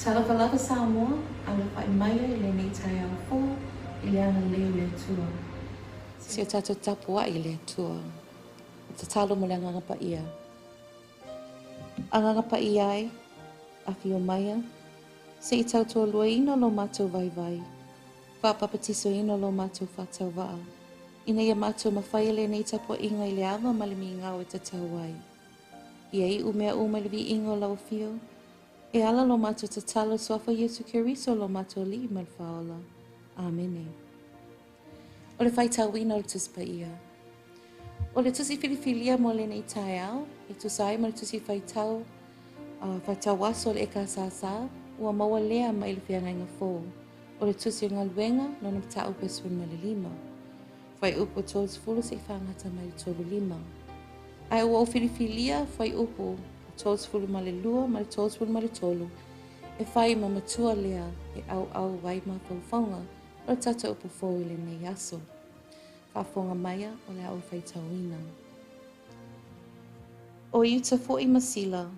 Talofa lava Samoa, alofa'i maia i lenei taeao fou i le agalelei o le Atua. Se i o tatou tapua'i i le Atua. Tatalo mo le Agaga Paia. Agaga Paia e, afio maia, se i tautoaluaina lo matou vaivai, faapapatisoina lo matou faatauvaa, ina ia matou mafaia lenei tapuaiga i le ava ma le migao e tatau ai. Ia iu mea uma i le viiga o lau afio, e ala lo matou tatalo i le Suafa o Iesu Keriso lo matou Alii ma le Faaola. Amene. O le faitauina o le Tusi Paia. O le tusi filifilia mo lenei taeao, e tusa ai ma le tusi faitau uh, faitau aso o le EKSS, ua maua lea mai le feagaiga fou. O le tusi o galuega, lona mataupu e 15. Fuaiupu 30 seia faagata mai le 35. Ae ua ou filifilia fuaiupu 32 ma le 33 e fai ma matua lea e auau ai mafaufauga o le tatou upu fou i lenei aso. Faafofoga maia o le a ou faitauina. O Iuta foi ma Sila,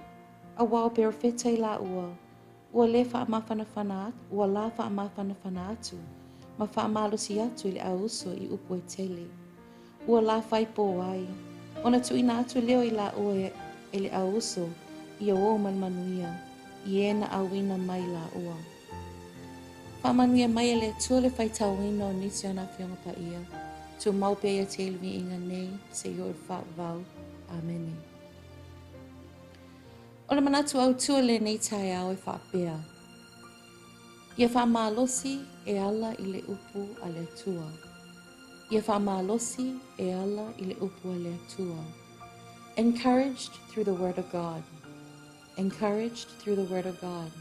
auā o perofeta i laua, ua le faamafanafana ua la faamafanafana atu ma faamalosi atu i le au uso i upu e tele. Ua la fai pō ai, ona tuuina atu lea o i laua e le au uso ia o ma le manuia i e na auina mai laua. Faamanuia mai e le Atua le faitauina o nisi o ana Afioga Paia. Tumau pea ia te ia le viiga nei seia oo i le faavavau. Amene. O le manatu autu o lenei taeao e faapea, Ia faamalosi e ala i le upu a le Atua. Ia faamalosi e ala i le upu a le Atua. Encouraged through the word of God. Encouraged through the word of God.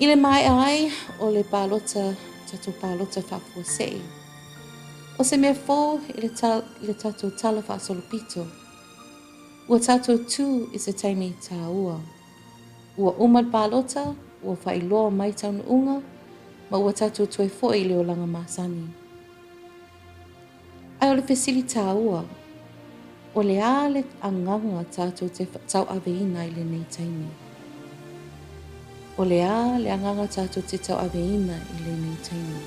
I le maea ai o le palota, tatou palota faafuasei, o se mea fou i le, ta, i le tatou tala faasolopito, ua tatou tū i se taimi tāua. Ua uma le palota, ua faailoa mai taunuuga, ma ua tatou toe foi i le olaga masani. Ae o le fesili tāua, o le a le agaga tatou te tauaveina i lenei taimi? O le a le agaga tatou te tauaveina i lenei taimi?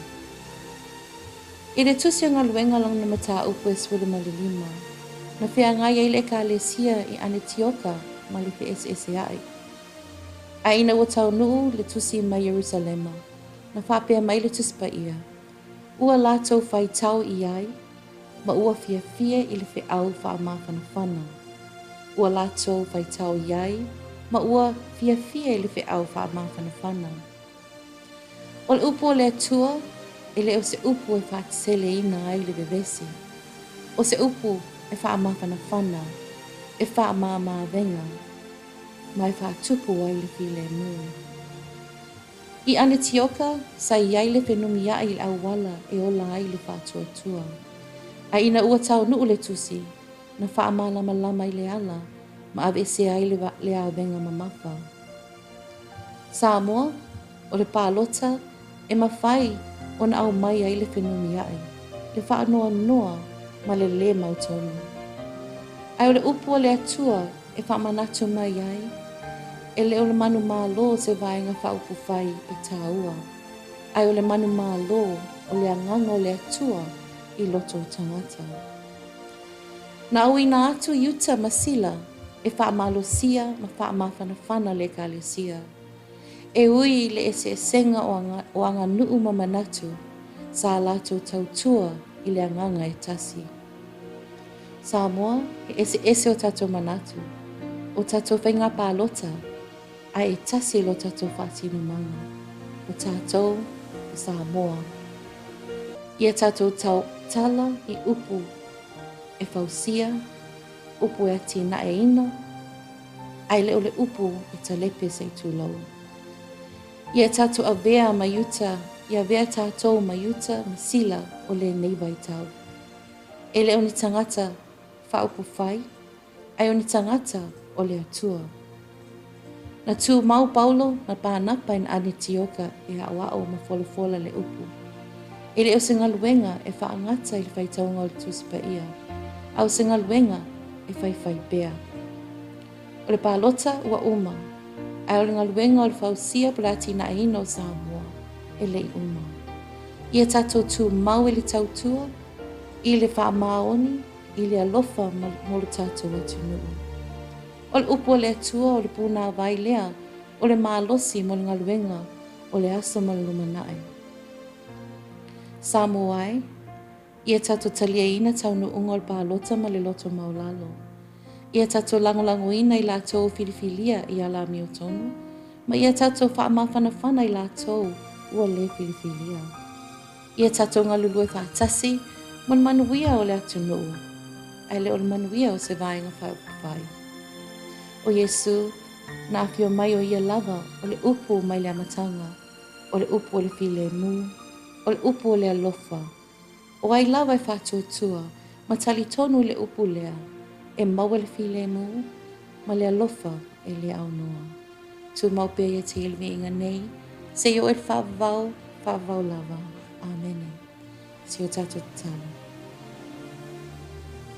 I le tusi o galuega lona mataupu e 15, na feagai ai le Ekalesia i Anetioka ma le feeseesea'i. Ae ina ua taunuu le tusi mai Ierusalema, na faapea mai le Tusi Paia, Ua latou faitau i ai, ma ua fiafia i le feau faamafanafana. Ua latou faitau i ai, ma ua fiafia i le feau faamafanafana. O le upu o le Atua, e le o se upu e faateteleina ai le vevesi. O se upu e faamafanafana, e faamāmāvega, ma e faatupu ai le filemu. I Anetioka, sa i ai le fenumiaʻi i le auala e ola ai le faatuatua. A ina ua taunuu le tusi, na faamalamalama i le ala ma aveesea ai le, le avega mamafa. Samoa, o le palota e mafai ona aumai ai le fenumiaʻi, le faanoanoa ma le lē mautonu. Ae o le upu a le Atua e faamanatu mai ai, e le o le manumalo se vaega faaupufai e tāua, ae o le manumalo o le agaga o le Atua i loto o tagata. Na auina atu Iuta ma Sila e faamalosia ma faamafanafana le Ekalesia. E ui i le eseesega o aganuu ma manatu, sa latou tautua i le agaga e tasi. Samoa, he eseese o tatou manatu, o tatou faiga palota, ae e tasi lo tatou faatinomaga, o tatou o Samoa. Ia tatou tau tala i upu e fausia, upu e atinaeina, ae le o le upu e talepe se i tulou. Ia tatou avea ma Iuta, ia avea tatou ma Iuta ma Sila o lenei vaitau. E le o ni tagata faaupufai, ae o ni tagata o le Atua. Na tumau Paulo ma Panapa i Anetioka e aʻoaʻo ma folafola le upu. E le o se galuega e faagata i le faitauga o le Tusi Paia, a o se galuega e faifai pea. O le palota ua uma. Ae o le galuega o le fausia po o le atinaeina o Samoa e le i uma. Ia tatou tumau i le tautua, i le faamaoni, i le alofa mo le tatou atunuu. O le upu a le Atua o le punāwai lea o le malosi mo le galuega o le aso ma le lumanai. Samoa e, ia tatou taliaina taunuuga o le palota ma le loto maualalo. Ia tatou lagolagoina i latou filifilia i ala amiotonu, ma ia tatou faamafanafana i latou ua le filifilia. Ia tatou galulue faatasi mo le manuia o le atunuu, ae le o le manuia o se vaega faaupufai. O Iesu, na afio mai o ia lava o le upu mai le amataga, o le upu o le filemu, o le upu o le alofa. O ai lava e faatuatua ma talitonu i le upu lea, e maua le filemu ma le alofa e le aunoa. Tumau pea ia te ia le viiga nei, seia oo i le faavavau, faavavau lava. Amene. Si o tatou tatalo.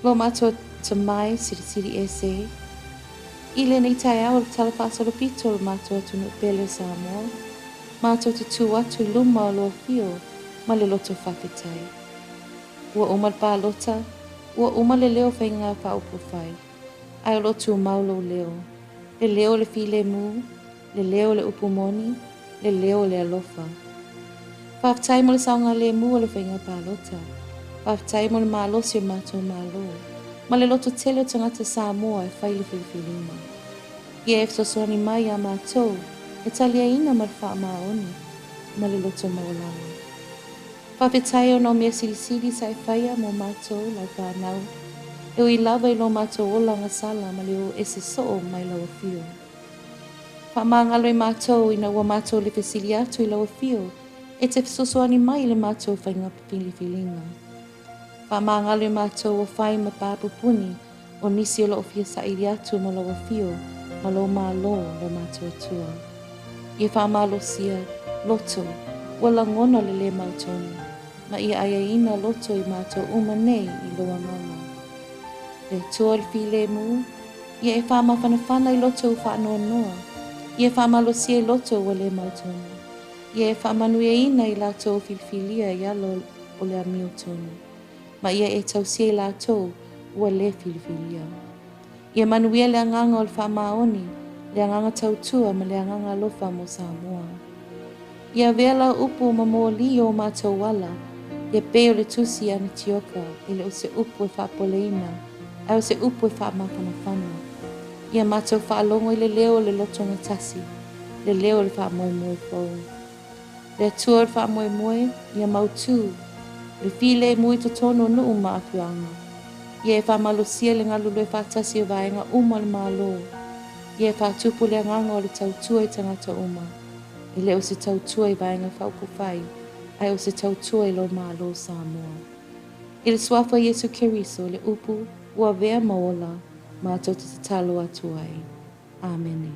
Lo matou Atamai Silisili Ese, i lenei taeao o le Tala Faasolopito o le matou atunuu pele o Samoa, matou te tu atu i luma o lou afio ma le loto faafetai. Ua uma le palota, ua uma le leo o faiga faaupufai, ae o lo o tumau lou leo, le leo o le filemu, le leo o le upu moni, le leo o le alofa. Faafetai mo le saogalemu o le faiga palota. Faafetai mo le malosi o le matou Malo, ma le lototele o tagata Samoa e fai le filifiliga. Ia e fesoasoani mai iā matou e taliaina ma le faamaoni ma le loto maualalo. Faafetai ona o mea silisili sa e faia mo matou, lau fanau, e ui lava i lo matou ola agasala ma le o ese soo mai lau afio. Faamagalo i matou ina ua matou le fesili atu i lau afio e te fesoasoani mai i le matou faiga filifiliga. Faamagalo i matou ua fai ma pāpupuni o nisi o lo o fia saili atu mo lau afio ma lou Malo, lo matou Atua. Ia faamalosia loto ua lagona le lē mautonu, ma ia aiaina loto i matou uma nei i lou Agaga. Le Atua o le filemu, ia e faamafanafana i loto ua faanoanoa, ia faamalosia i loto ua lē mautonu, ia e faamanuiaina i latou filifilia i ala o le amiotonu, ma ia e tausia i latou ua lē filifilia. Ia manuia le agaga o le faamaoni, le agaga tautua ma le agaga alofa mo Samoa. Ia avea lau upu ma moli i o matou ala, ia pei o le tusi i Anetioka, e le o se upu e faapoleina, ae o se upu e faamafanafana. Ia matou faalogo i le leo o le loto gatasi, le leo o le faamoemoe fou. Le Atua o le faamoemoe, ia mautū le filemu i totonu o nuu ma afioaga. Ia e faamalosia le galulue faatasi o vaega uma o le Malo. Ia e faatupu le agaga o le tautua i tagata uma. E le o se tautua i vaega faaupufai, ae o se tautua i lou Malo Samoa. I le suafa o Iesu Keriso, le upu ua avea ma ola, matou te tatalo atu ai. Amene.